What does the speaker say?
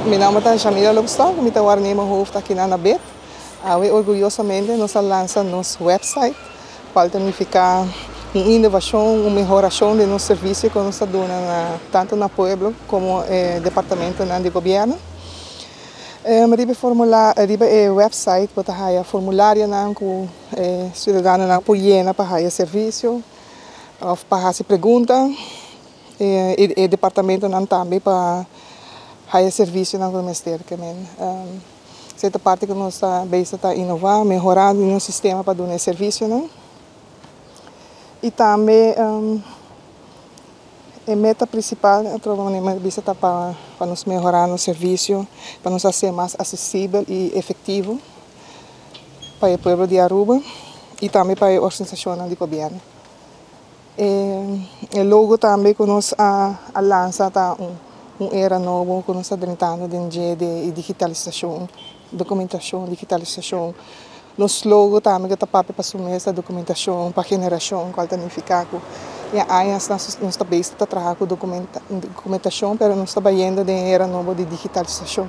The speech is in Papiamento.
Mi nomber ta Jamila Loopstok, mi ta waarnemer hoofd aki na BID. Awe orguyosamente nos a lansa nos website, cual ta significa un innovacion, un mehoracion di nos servicio cu nos ta duna tanto na pueblo como departamento di gobierno. Riba formula, riba e website bo ta haya formulario nan cu ciudadano nan por yena pa haya servicio of pa haci pregunta y departamento nan tambe pa haya servicio nan mester ke men. Cierto parti cu nos ta bezig ta innova, mehora nos sistema pa duna servicio nan. Y tambe e meta principal ta ta pa nos mehora nos servicio, pa nos haci mas accesibel y efectivo pa e pueblo di Aruba y tambe pa e organisacion di gobierno. E logo tambe cu nos a lansa ta un era nobo cu nos ta drentando di digitalisacion, documentacion, digitalisacion. Nos logo tambe cu ta papia pa su mes, documentacion pa generacion, cual ta significa cu ya aña nos ta bezig ta traha cu documentacion, pero nos ta bayendo den era nobo di digitalisacion.